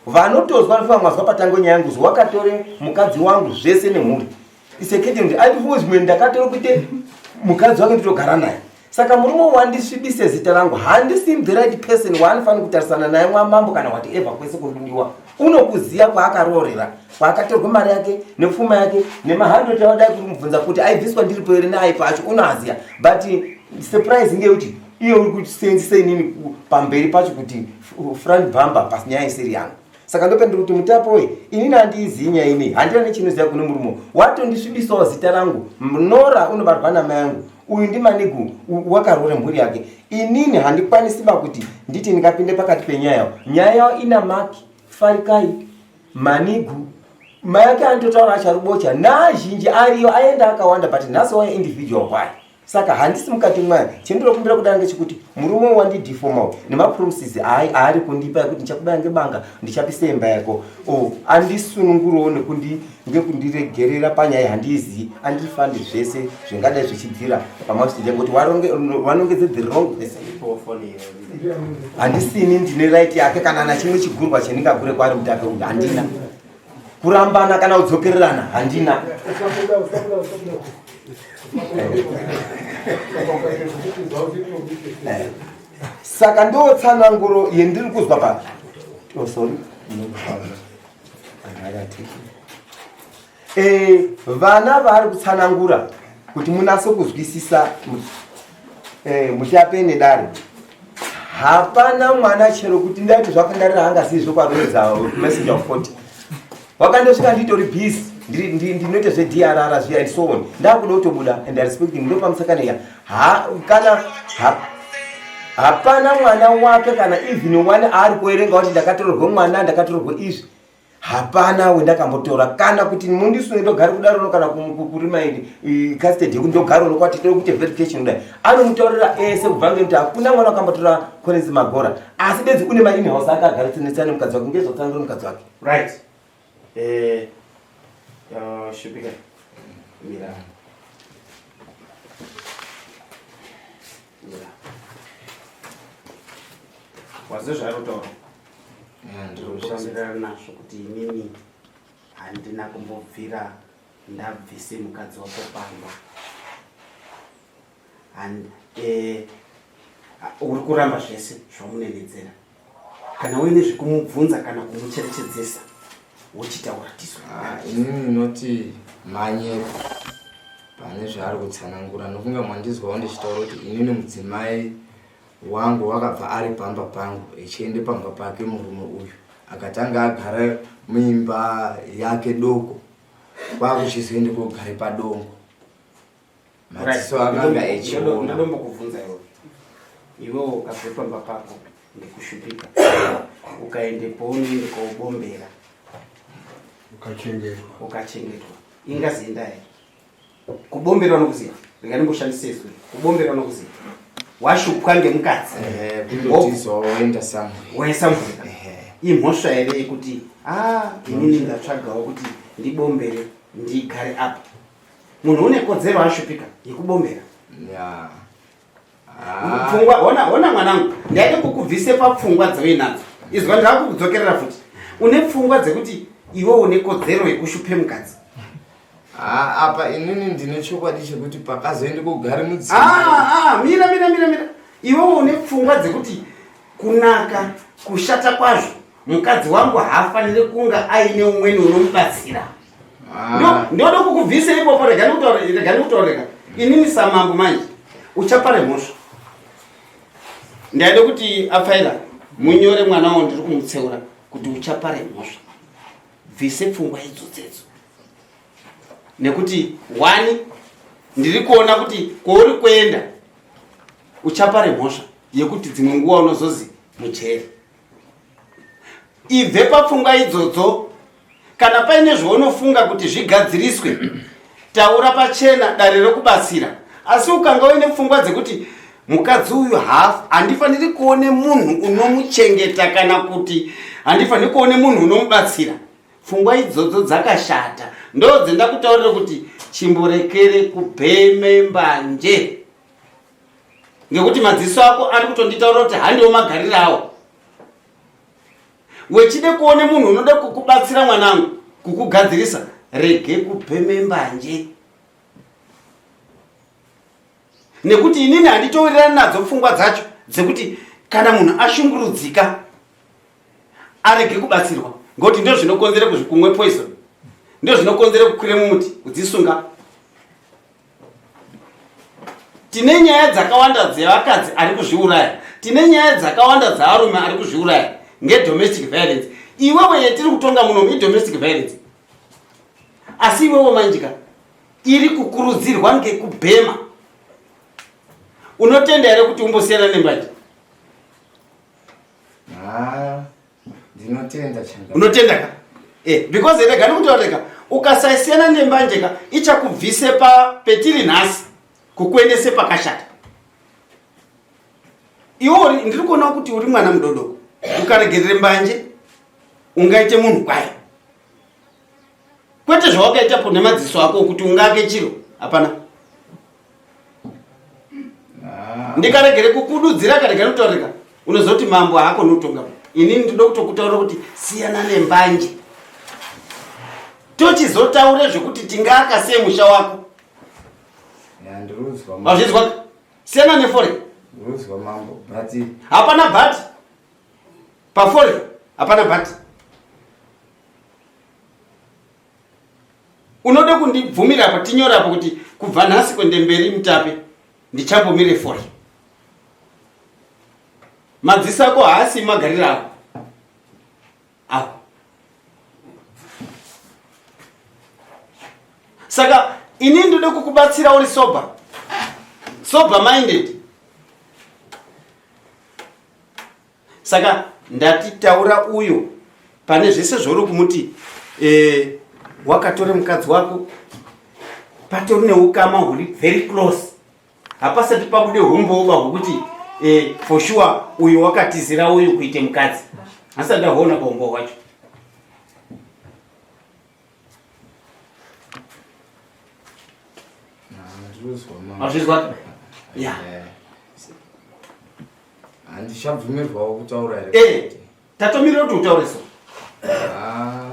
vanotozwa ndifa mwazwa patango nyaya yangu, wakatore mukadzi wangu zvese nemhuri isekete kuti andifunge zvimwe, ndakatore kuite mukadzi wake nditogara naye. Saka murume wandisvibise zita rangu, handisi the right person waanofanira kutarisana naye mwamambo kana whatever kwese kunodiwa. Unokuziya kwaakaroorera, kwaakatorwa mari yake nepfuma yake nemahandoti awadai kuri mubvunza kuti aibviswa ndiripo here neaipa acho unoaziya. But surprise ngeyekuti iye uri kusenzisa inini pamberi pacho kuti front bamba pasinyaya isiri yangu. Saka ndopendera kuti Mutapo we, inini handiizii nyaya inei, handina nechinoziva kune murume watondisvibisawo zita rangu. Nora unobarwa namai angu uyu ndiManigu wakaroora mhuri yake. Inini handikwanisi ba kuti nditi ndingapinde pakati penyaya yavo. Nyaya yavo ina Maki Farikai Manigu, mai ake anototaura acharubocha naazhinji ariyo aenda akawanda, but nhasi waya individual why. Saka handisi mukati mwayo. Chendinokumbira kudaro ngechekuti murume wandidefoma uyu nemapromises aari kundipa ekuti ndichakubaya ngebanga ndichapisa imba yako o andisunungurewo nekundi ngekundiregerera panyaya handiizivi andifandi zvese zvingadai zvichibvira pamausije ngekuti wanongedze the wrong person. Handisini ndine right yake kana nachimwe chigurwa chendingagure kwaari mutape uyu handina. Kurambana kana kudzokererana handina. Saka ndo tsananguro yendiri kuzwa pa. Oh, sorry. Vana vaari kutsanangura kuti munase kuzwisisa mutape nedare. Hapana mwana chero kuti ndaiti zvakandarira hangazivi zvekwaroedza messenger of 40. Wakandosvika nditori busy ndinoita zveDRR zviya and so on. Ndakuda kutobuda and I respect him ndopamusakaneya. Ha kana ha, hapana mwana wake kana even one aari kuerenga kuti ndakatorerwa mwana ndakatorerwa izvi. Hapana wendakambotora kana kuti mundisunge ndogara kudaro no kana kurima custody yekuti ndogara uno kwati tiri kuita verification kudai. Anomutaurira ese kubva ngekuti hakuna mwana wakambotora Collins Magora asi bedzi une ma in-house ake agara tsinetsana nemukadzi wake ngezvatsanangura mukadzi wake. Right. Shupika. Mira. Mira. Wazwe zvaari kutaura? Ndiri nazvo kuti inini handina kumbobvira ndabvise mukadzi wako pamba. And uri kuramba zvese zvamunenedzera. Kana uine zvekumubvunza kana kumucherechedzesa wochitaura tisu. Inini ndinoti manyepo pane zvaari kutsanangura nokunge mwandizwawo ndichitaura kuti inini mudzimai wangu wakabva ari pamba pangu echiende pamba pake murume uyu akatanga agara muimba yake doko kwakuchizoende kogare padongo. Madziso akanga echiona. Ndodombokubvunza iwe. Iwewe ukabve pamba pako ngekushupika ukaendepo unoende kobombera ukachengetwa ukachengetwa ingazi inda here kubombera unokuziva rega ndimboshandise izwi kubombera unokuziva washupwa ngemukadzi kundotizawo woenda somewhere woenda somewhere imhosva here yekuti inini ndatsvagawo kuti ndibombere ndigare apa munhu une kodzero ashupika yekubombera pfungwa hona hona mwanangu ndaida kukubvise papfungwa dzauinadzo izwa ndakukudzokerera futi une pfungwa dzekuti iwe une kodzero yekushupe mukadzi Apa inini ndine chokwadi chekuti pakazoende kugara mudzimai. Mira mira mira mira iwe une pfungwa dzekuti kunaka kushata kwazvo mukadzi wangu haafaniri kunga aine umweni unomubatsira. Ndoda kukubvisa ipopo rega ndikutaure rega inini samambo manje uchapare mhosva ndaida kuti apfaira munyore mwana wawo ndiri kumutseura kuti uchapare mhosva bvise pfungwa idzodzedzo nekuti one ndiri kuona kuti kwauri kuenda uchapare mhosva yekuti dzimwe nguva unozozi mujeri ibve papfungwa idzodzo kana paine zvaunofunga kuti zvigadziriswe taura pachena dare rokubatsira asi ukanga uine pfungwa dzekuti mukadzi uyu handifaniri kuone munhu unomuchengeta kana kuti handifaniri kuone munhu unomubatsira pfungwa idzodzo dzakashata ndo dzendakutaurira kuti chimborekere kubheme mbanje ngekuti madziso ako ari kutonditaurira kuti handiwo magariro awo wechide kuone munhu unoda kukubatsira mwanangu kukugadzirisa rege kubheme mbanje nekuti inini handitowirirani nadzo pfungwa dzacho dzekuti kana munhu ashungurudzika arege kubatsirwa ngokuti ndizvo zvinokonzera kumwe poison ndizvo zvinokonzera kukwira mumuti kudzisunga tine nyaya dzakawanda dzevakadzi ari kuzviuraya tine nyaya dzakawanda dzaarume ari kuzviuraya ngedomestic violence iwewe yetiri kutonga munomu idomestic violence asi iwewe manjika iri kukurudzirwa ngekubhema unotenda here kuti umbosiyana nembanje Ndinotenda changa. Unotenda ka? Because rega ndikutaura rega ukasasiyana nembanje ka ichakubvise pa petiri nhasi. Kukuendese pakashata. Iwe uri ndiri kuona kuti uri mwana mudodoko. Ukaregerere mbanje ungaite munhu kwaye. Kwete zvawakaita po nemadziso ako kuti ungake chiro hapana. Ah. Ndikaregere kukududzira karegere kutaurika unozoti mambo haakoni kutonga. Inini ndinoda kutokutaura kuti siyana nembanje. Tochizotaure zvekuti tingaka sei musha wako. Wazvizwa? Siyana nefore. Ndinozwa mambo, but hapana but. Pafore hapana but. Unoda kundibvumira apa tinyora apo kuti kubva nhasi kuende mberi mutape ndichambomire fore. Madziso ako haasi magariro ako. Ako. Saka ini ndode kukubatsira uri sober. Sober minded. Saka ndati taura uyo pane zvese zvauri kumuti eh, wakatore mukadzi wako patori neukama huri very close hapasati pabude humboba hwekuti eh, for sure uyu wakatizira uyu kuite mukadzi asati ndahuona paumbo hwacho Azvizwa? Ya. Handichabvumirwawo kutaura here? Eh, tatomirira kuti utaure so. Ah.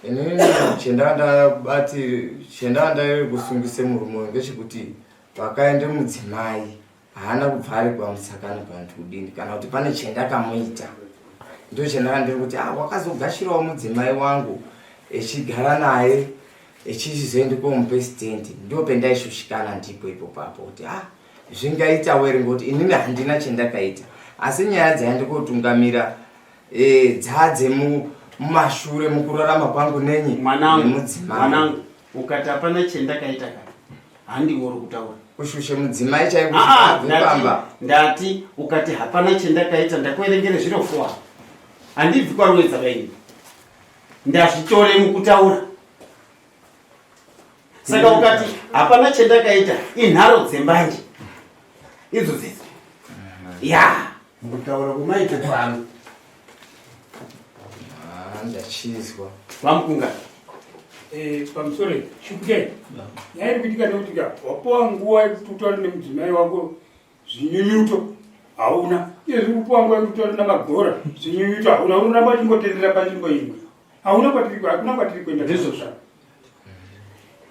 Inini chendandabati chendandave kusungise murume uyu ngechekuti pakaende mudzimai haana kubva ari kwamusakani kana kuti kudini kana kuti pane chendakamuita ndo chendanga ndiri kuti ah, wakazogashirawo mudzimai wangu echigara naye echichizoende komupe stendi ndo pendaishushikana ndipo ipo papo kuti ah zvingaitawo here ngokuti inini handina chendakaita asi nyaya dzayandikotungamira Eh, dzadze mumashure mukurarama kwangu nenyi nemudzimai. Mwanangu, ukati hapana chendakaita ka handiwo uri kutaura kushushe mudzimai chaiko ah, ah, ndati ukati hapana chendakaita ndakuerengere zviro four handibvi kwaruedza vaini ndazvitore mukutaura saka ukati hapana chendakaita inharo dzembanje idzo dzidzo ya mukutaura kumaita pano ah, ndachizwa vamukunga eh, pamusoro chipukei nyaya iri kuitika nekuti ka wapuwa nguva yekuti utaure nemudzimai wako zvinyunyuto hauna iye zviri kupuwa nguva yekuti utaure namagora zvinyunyuto hauna unoramba uchingotenderera panzvimbo imwe hauna kwatiri hakuna kwatiri kuenda ndizvo zva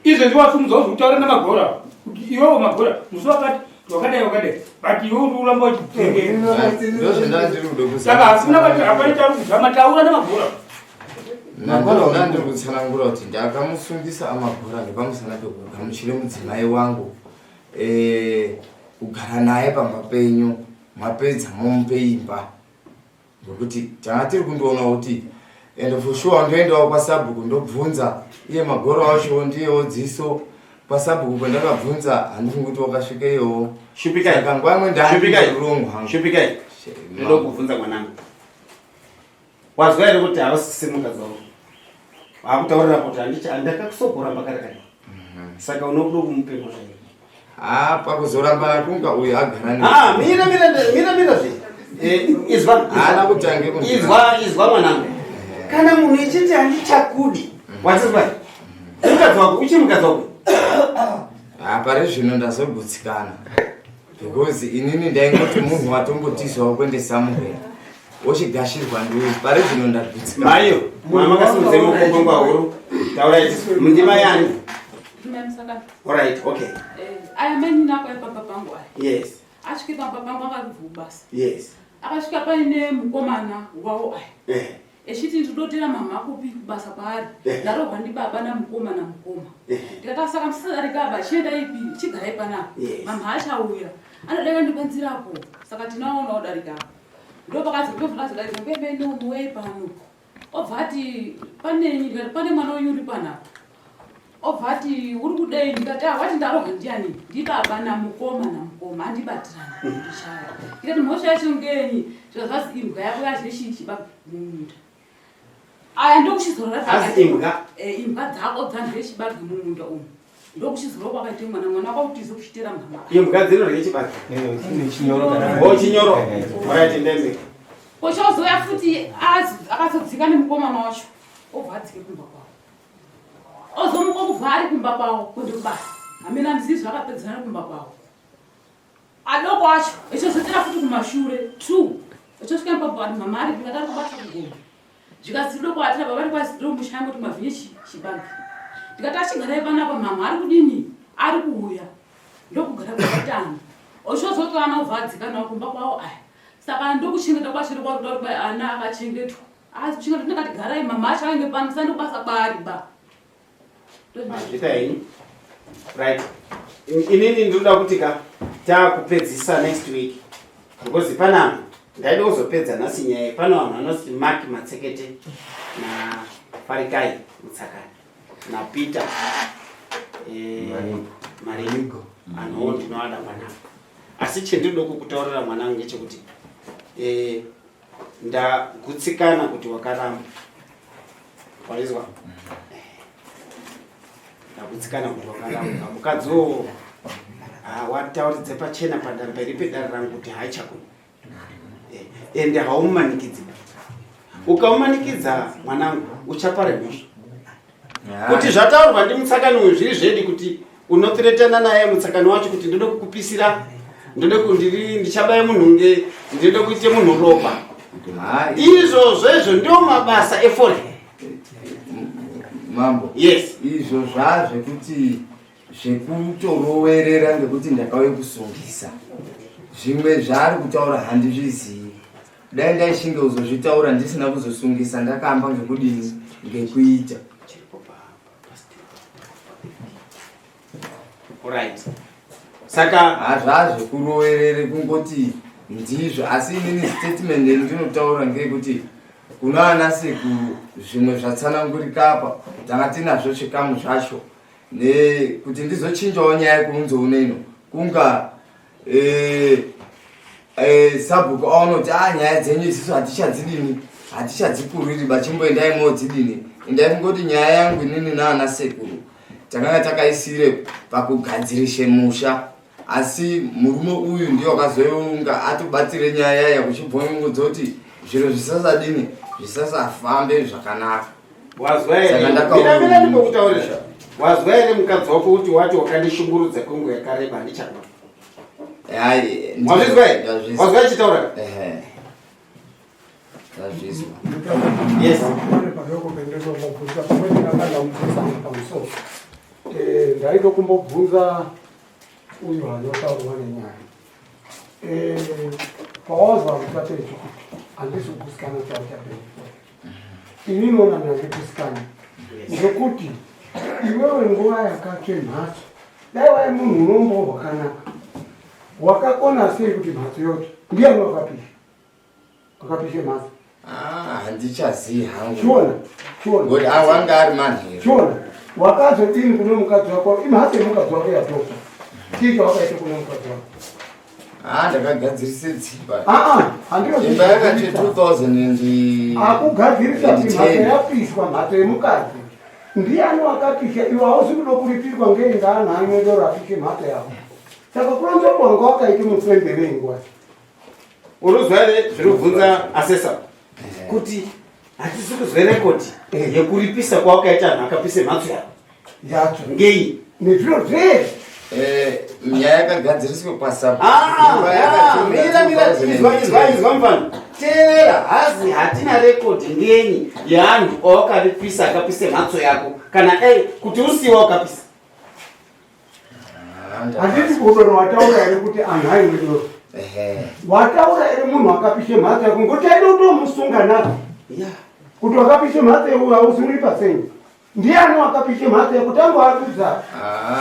izvezvi wasumudzwa uzokutaura namagora kuti iwewo magora musi wakati wakadai wakadai but iwe uri kuramba uchidzengera hakuna kwati hapana chauri kuzama taura namagora Magora ndiri kutsanangura kuti ndakamusungisa amagora ngepamusana pekugamuchire mudzimai wangu eh, kugara naye pamba penyu mapedza momupe imba Ngokuti tanga tiri kundoona kuti and for sure ndoendawo kwasabhuku ndobvunza iye magoro acho ndiyewo dziso kwasabhuku kwandakabvunza handifungi kuti wakasvika iyowo saka nguva imwe ndaandirongo hangu shupikai ndoda kubvunza mwanangu wazwa here kuti havasisi mukadzi wavo akutaurira kuti handakakusogoramba kare kare mhm. saka unokuda kumupe mhosva here Ah, pakuzorambana kunga uyu agara ne Ah, mira mira mira mira zve. Eh, izwa haana kutange izwa izwa mwanangu. Eh. Kana munhu echiti handichakudi. Wazizwa? Mukadzi wako uchiri mukadzi wako. Ah, pari zvino ndazogutsikana. Because inini ndaingoti munhu watombotizawo kuende somewhere. Wochigashirwa ndiwe pari zvino ndagutsikana. Mayo, mama kasimudze mukombo ngwahuru. Taura ichi. Mundima yani. Alright, okay. Eh, aya mainini ako epamba pangu aya. Yes. Asvike pamba pangu akarubva kubasa. Yes. Akasvika paine mukomana wawo aya. Eh. Echiti ndinotera mama kupi kubasa kwaari. Eh. Ndarohwa ndibaba namukoma namukoma. Eh. Ndikati saka musadarika apa chienda ipi chigarai panapa. Yes. Mama achauya. Anodarika ndipanzirapo. Saka tinaona odarika apa. Ndopakazi ndopakazodarika mbembe ndomuwei pano. Obva ati panenyi ndikati pane mwana wenyu uri panapa. Obva ati uri kudei ndikati ah wati ndarohwa ndiani ndibaba namukoma namukoma andibatirana ndichaya. Ndikati mhosva yacho ngenyi zvikazvazi imbwa yako yadye chii chibaba mumunda. Aya ndokuchizorora Hazi imbwa. Eh, imbwa dzako dzandye chibage mumunda umu. Ndokuchizorwa kwakaite mwana, mwana kwakutiza kuchitera mhama. Iyo mukadzi inorye chibage. Chinyoro. Oh, chinyoro. Alright, ndembe. Kochozouya futi akazodzika nemukomana wacho obva adzike kumba kwavo. Ozomuka kubva ari kumba kwavo kuenda kubasa. Hamena handizivi zvakapedzana kumba kwavo. Adoko acho echozotera futi kumashure 2. Echosvika ipapo ati mama ari ndikati ari kubasa kugoma. Zvikazwi doko atira baba ndikwazi ndo mushango kuti mavhinye chibage. Ndikati achigarai panapa mama ari kudini? Ari kuuya. Ndokugara kwakatanga. Ochozotoana obva adzika nawo kumba kwavo aya. Saka ndokuchengeta kwacho kwakuda kuti ana akachengetwa. Asi kuchengeta ndakati garai mama acho ainge pano sando basa kwaari ba. Mazvita henyu. Right. Inini ndinoda kuti ka takupedzisa next week. Because panapa ndaida kuzopedza nhasi nyaya pano vanhu vanoti Mark Matsekete na Farikai Mutsakani na Peter Marigo anhuwo ndinoada panapa. Asi chendinoda kukutaurira mwanangu ngechekuti ndagutsikana kuti wakaramba. Walizwa? Ndagutsikana kuti wakaramba. Mukadzi uwo watauridze pachena padamberi pedare rangu kuti haichakuni. Ende haumanikidzi. Ukaumanikidza mwanangu uchapara mhosva. Kuti zvataurwa ndimutsakani uyu zviri zvedi kuti unotiretana naye mutsakani wacho kuti ndode kukupisira, ndode kundiri ndichabaya munhu nge ndode kuite munhu ropa. Izvozvo izvo ndio mabasa efori. Mambo. Yes. Izvo zvazvekuti zvekutorowerera ngekuti ndakauye kusungisa. Zvimwe zvaari kutaura handizvizivi. Dai ndaishinge kuzozvitaura ndisina kuzosungisa ndakamba ngekudini ngekuita. Right. Saka hazvazvekurowerere kungoti ndizvo asi inini statement ndinotaura ngeyekuti kuna ana sekuru zvimwe zvatsanangurika apa tanga tinazvo chikamu zvacho nekuti ndizochinjawo nyaya yekuunzo uno kunga sabhuku aonoti a nyaya dzenyu isisu hatichadzidini hatichadzikuriri bachimboendai modzidini endai kungoti nyaya yangu inini naana sekuru takanga takaisire pakugadzirise musha asi murume uyu ndiye wakazounga atobatsire nyaya yaya kuchibvongongodza kuti zviro zvisasadini zvisasafambe zvakanaka. Wazwa here? Mira mira ndikokutaurira. Wazwa here mukadzi wako kuti wati wakandishungurudza kwenguva yakareba handichakona. Hayi. Wazvizwa here? Wazwa achitaura? Ehe. Ndazvizwa. Yes. Padoko pendinombobvunza pamwe ndakanga ndamubvunza pamusoro. Ndaida kumbobvunza uyu anotaurwa nenyaya. Pawazwa mutate kuti handisi kugusikana chavo chabenefit. Ini noona ndandikusikana. Ngekuti iwewe nguva yakatsve mhatso dai wai munhu unombo hwakanaka wakakona sei kuti mhatso yotsva ndiani wakapisha wakapisha mhatso? Handichazivi hangu. Chiona, chiona. Ngoti wanga ari manheru. Chiona, wakazodini kune mukadzi wako? Imhatso yemukadzi wako yatotsva. Chii chawakaita kune mukadzi wako? Ndakagadzirisa dzimba. Handino Imba yakati 2000 and Akugadzirisa and mhatso ten. yapiswa, mhatso yemukadzi. Ndiani wakapisha? Iwe hausi kuda kuripirwa ngei ngaanhu aine doro apishe mhatso yako. Saka kuronza kuti wanga wakaita mufembere nguva. Unozwa here zviri kubvunza asesa kuti hatisi kuzwa rekodi yekuripisa kwawakaita anhu akapise mhatso yako yacho ngei nezviro zvese. Nyaya yakagadziriswa kwasabu. Mira, mira, izwa, izwa, izwa mfana. Teerera, hazi hatina rekodi ngenyi yeanhu awakaripisa akapise mhatso yako kana kuti usiwa wakapisa. Handiti kudoro wataura here kuti anhu aine doro? Wataura here munhu akapishe mhatso yako? Ngokuti aida kutomusunga nazvo. Kuti wakapishe mhatso yako hausi uripa sei? Ndiani wakapishe mhatso yako? Tangu adudza.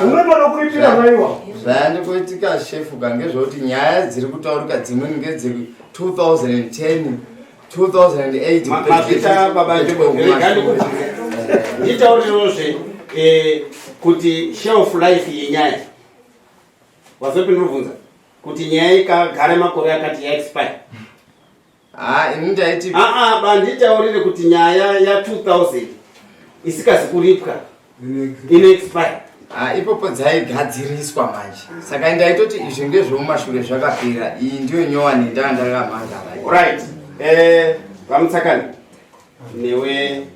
Unotoda kuripira maiwa. Zvayandikuitika shefuka ngezvekuti nyaya dziri kutaurika dzimweni ngedze 2010, 2008. Mazvita baba Njobo, rega ndikubvunze. Nditaurirewo-zve kuti shelf life yenyaya. Wazopindurubvunza kuti nyaya ikagara makore akati ya expire. Ini ndaiti Ba nditaurire kuti nyaya ya 2000 isikazi kuripwa ino expire. Ah, ipopo dzaigadziriswa manje saka ndaitoti izvi ngezvemumashure zvakapera iyi ndiyo nyowani ndaa ndakamangara right eh, vamutsakani newe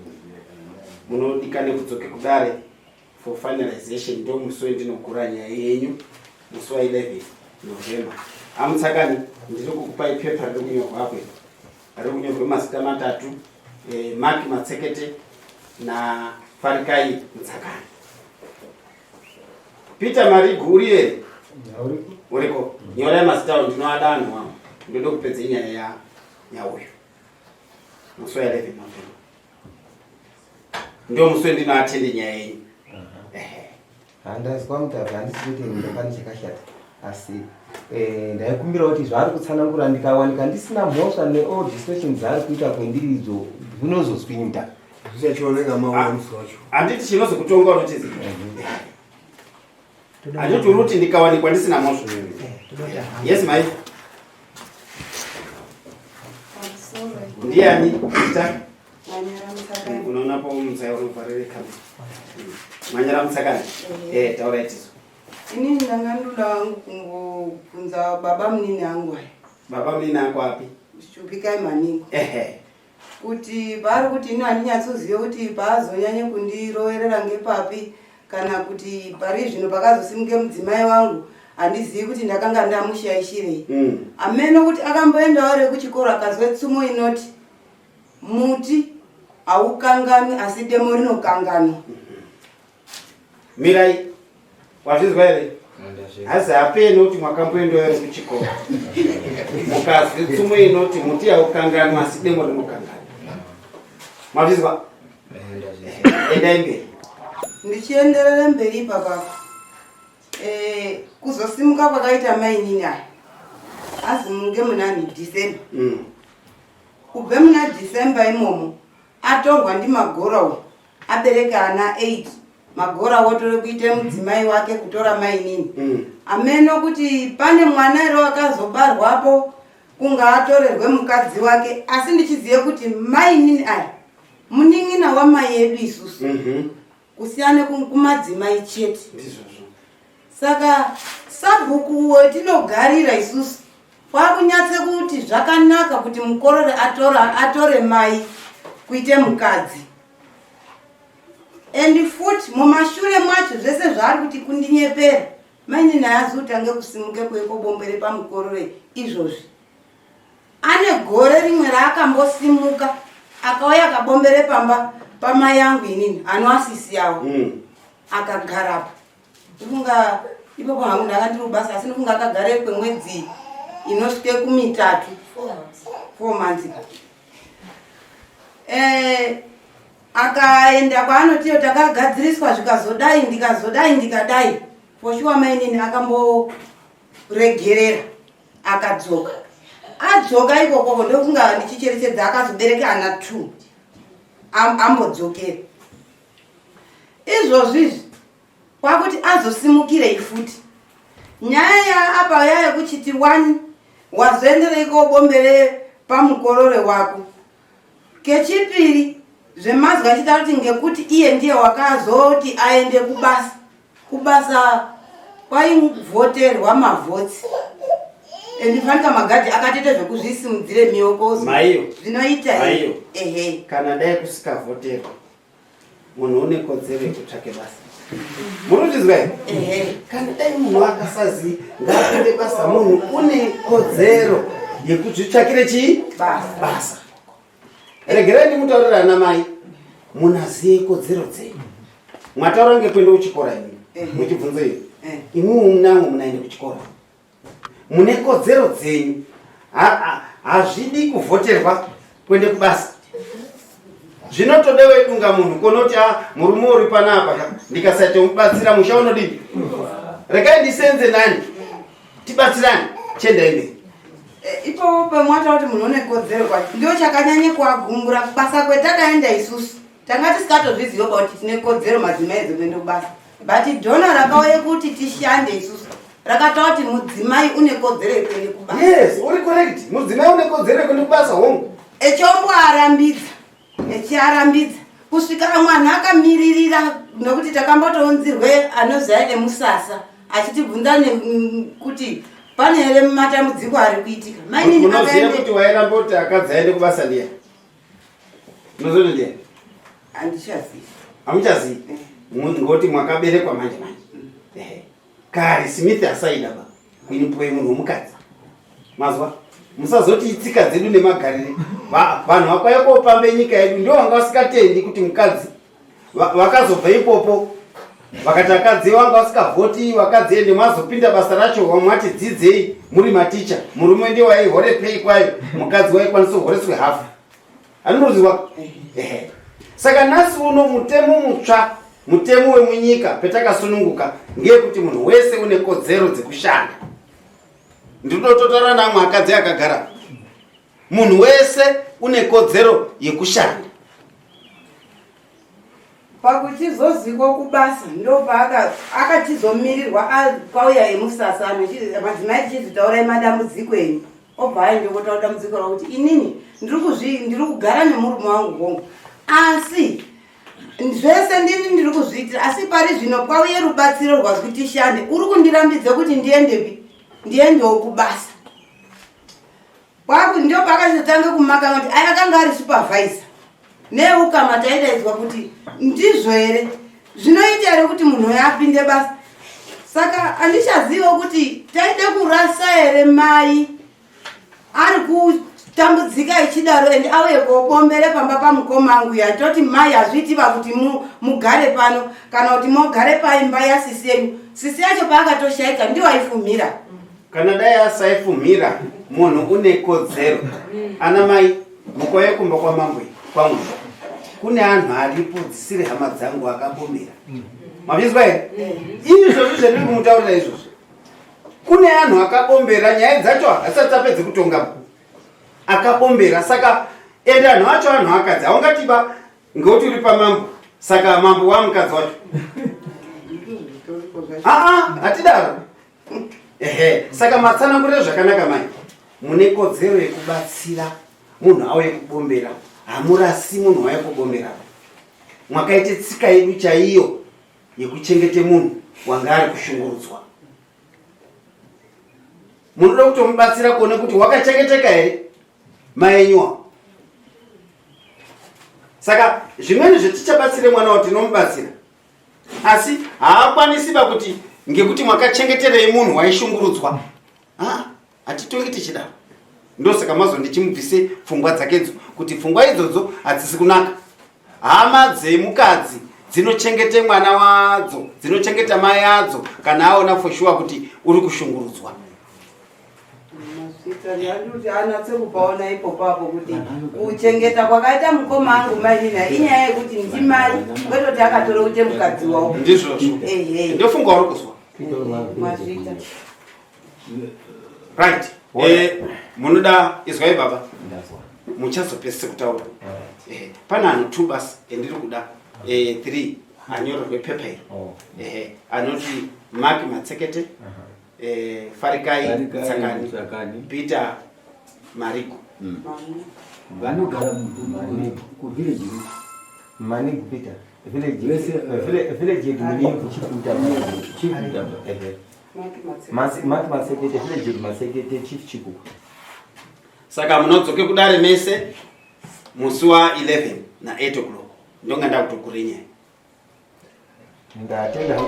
munodikane kudzoke kudare for finalization ndo musi wendinogura nyaya yenyu musi wa 11 november amutsakani ndiri kukupai pepa riri kunyorwa apo riri kunyorwa mazita matatu eh, mark matsekete nafarikai mutsakani peter marigu uri here uriko nyorai mazita awo ndinoada anhu awo ndoda kupedza nyaya yauyu musi wa 11 november ndio musi wendinoatende nyaya yenyu Handazwa mutapi handisi kuti ndopane chakashata asi eh, ndaikumbira kuti zvaari kutsanangura ndikawanika ndisina mhosva neall distortion dzaari kuita kwendiri idzo zvinozozwini mutapi zvichachioneka mauya musi wacho handiti chinozokutonga unotizi handiti uri kuti ndikawanikwa ndisina mhosva yes mai ndiani ita unoona po mutsai unovharire kamera manyara mutsakani eh taura itiso Inini ndanga ndoda wangu kungobvunza baba munini angu aya baba munini ako api shupikai maningi ehe kuti paari kuti ini handinyatsozive kuti paazonyanye kundiroverera ngepapi kana kuti pari zvino pakazosimuke mudzimai wangu handizivi kuti ndakanga ndamushaishirei Ameno kuti akamboendawo here kuchikoro akazwe tsumo inoti muti haukanganwi asi demo rinokanganwa. Mirai, wazvinzwa here? Hazi hapeni kuti mwakamboendawo here kuchikoro mukazwe tsumo inoti muti haukanganwi asi demo rinokanganwa. Mazvinzwa? Endai mberi. Ndichienderera mberi ipapapa Eh, kuzosimuka kwakaita mainini aya azimuke munani December Kubve muna December imomo atorwa ndimagora uyu abereka ana 8 magora wotore kuite mudzimai wake kutora mainini Ameno kuti pane mwana here wakazobarwapo kunga atorerwe mukadzi wake asi ndichizive kuti mainini aya munin'ina wamai edu isusu Kusiyana kumadzimai chete. Ndizvozvo. Saka sabhuku wetinogarira isusu kwakunyatse kuti zvakanaka kuti mukorore atora atore mai kuite mukadzi and futi mumashure mwacho zvese zvaari kuti kundinyepera mainini haazi kutange kusimuke kueko pamukorore izvozvi Ane gore rimwe raakambosimuka akauya akabombere pamba pamai yangu inini anoasisi awo Akagarapo ndikunga ipapo hangu ndanga ndiri kubasa asi ndikunga akagare kwemwedzi inosvike kumitatu four months eh, akaenda kwaanotiyo takagadziriswa zvikazodai ndikazodai ndikadai for sure mainini akamboregerera akadzoka adzoka ikokoko ndokunga ndichicherechedza akazobereka ana t ambodzokera izvozvi izvi kwakuti azosimukirei futi nyaya yaapa yayekuchiti one wazoendereiko bombere pamukorore wako kechipiri zvemazwi achitaura kuti ngekuti iye ndiye wakazoti aende kubasa Kubasa kwaivhoterwa mavhotsi and fanika magadhi akatoita zvekuzvisimudzire mioko Maiyo. zvinoita Maiyo. ehe Kana dai kusikavhoterwa munhu une kodzero yekutsvake basa. Munozvizwa here? Ehe. Kana dai munhu akasazi ngaapinde basa munhu une kodzero yekuzvitsvakire chii? Basa. Basa. Regerai ndimutaurire ana mai, munaziye kodzero dzenyu. Mwataura ngekuenda kuchikora imi, muchibvunzo iyo. Imwi munamwe munaende kuchikora. Mune kodzero dzenyu. Hazvidi kuvhoterwa kuende kubasa. Zvinotodewe dunga munhu konoti a murume uri panapa ndikasaita mubatsira musha unodii? Regai ndisenze nani? Tibatsirane. Chiendai mberi. Eh, ipapo pamwata kuti munhu une kodzero kwacho ndio chakanyanye kuagumbura kubasa kwetakaenda isusu tanga tisikatozviziva ba kuti tine kodzero madzimai dzekuenda kubasa but dhona rakauye kuti tishande isusu rakataura kuti mudzimai une kodzero yekuenda kubasa Yes, uri correct. Mudzimai une kodzero yekuenda kubasa hongu. Echombo arambidza echiarambidza Kusvika mwana akamiririra nokuti takambotounzirwe anoziva emusasa achitibvunza kuti pane here matambudziko ari kuitika. Mainini Unoziva akaende kuti wairamba kuti akadzi aende kubasa ndiya? Unoziva kuti ndiya? Handichazivi. Hamuchazivi? Ngoti mwakaberekwa manje manje. Ehe. Kare Smith asaida ba kuinipwe munhu womukadzi. Mazwa? Musazoti itsika dzedu nemagarire. Vanhu vakauya kopambe nyika yedu ndio vanga vasikatendi kuti mukadzi vakazobva ipopo vakati akadzi vanga vasikavhoti vakadzi ende mazopinda basa racho vamwati dzidzei muri maticha murume ndiye waihore pei kwayo mukadzi waikwanisa kuhoreswe hafu anoruziwa ehe saka nhasi uno mutemo mutsva mutemo wemunyika petakasununguka ngeyekuti munhu wese une kodzero dzekushanda ndinototaura namwe akadzi akagara munhu wese une kodzero yekushanda Pakuchizozikwa kubasa ndopaaka akachizomirirwa kwauya emusasa madzimai tichiti taurai madambudziko enyu obva aende kotaura dambudziko ravo kuti inini ndiri kugara nemurume wangu hongu asi zvese ndini ndiri kuzviitira asi pari zvino kwauye rubatsiro rwazwi tishande uri kundirambidza kuti ndiendepi ndiendewo kubasa Kwaku ndio pakazotanga kumaka kuti aya akanga ari supervisor neukama taidaidzwa kuti ndizvo here zvinoita here kuti munhu uyo apinde basa saka handichaziva kuti taida kurasa here mai ari kutambudzika ichidaro and auye kobombere pamba pamukoma angu ya toti mai hazviiti va kuti mugare pano kana kuti mogare paimba yasisi yenyu sisi yacho paakatoshaika ndiwo aifumhira Kana dai asaifumhira munhu une kodzero. Ana mai mukauya kumba kwamambo kwangu kune anhu aripo dzisiri hama dzangu akabomera. Mazvinzwa here? Izvozvo zvandiri kumutaurira izvozvo. Kune anhu akabombera nyaya dzacho hasati tapedze kutonga. Akabombera saka ende anhu acho anhu akadzi haungatiba ngekuti uri pamambo saka mambo wamukadzi wacho. Aa hatidaro. Ehe, saka matsanangurira zvakanaka mai. Mune kodzero yekubatsira munhu auye kubombera. Hamurasi munhu auye kubombera. Mwakaite tsika yedu chaiyo yekuchengete munhu wanga ari kushungurudzwa. Munoda kutomubatsira kuone kuti wakachengeteka here mai enyu. Saka zvimweni zvetichabatsire mwana wa tinomubatsira. asi haakwanisi ba kuti ngekuti mwakachengeterei munhu waishungurudzwa hatitongi tichidaro ndosaka mazo ndichimubvise pfungwa dzakedzo kuti pfungwa idzodzo hadzisi kunaka hama dzemukadzi dzinochengete mwana wadzo dzinochengeta mai adzo kana aona for sure kuti uri kushungurudzwa Mazvita ndandikuti anatse kupaona ipopo apo kuti kuchengeta kwakaita mukoma angu mainina inyaya yekuti ndimai kwete kuti akatore kuite mukadzi wavo. Ndizvozvo. Ehe. Ndofunga uri kuzwa. Mazvita. Right. Eh, munoda izwai baba. Muchazopedzisa kutaura. Eh, pane anhu two basi endiri kuda. Eh, three anyorerwe pepa iri. Oh. Eh, anoti Mark Matsekete. Uh -huh. Eh, Farikai Tsakani, Tsakani, Peter Mariko. Vanogara kuvillage Manigo Peter village Vese, village yedu Manigo Chief Mutamba. Chief Mutamba. Ehe. Mark Masekete village yedu Masekete Chief Chikuku. Saka munodzoke kudare mese musi wa 11 na 8 o'clock ndonga ndakutokure nyaya. Ndatenda.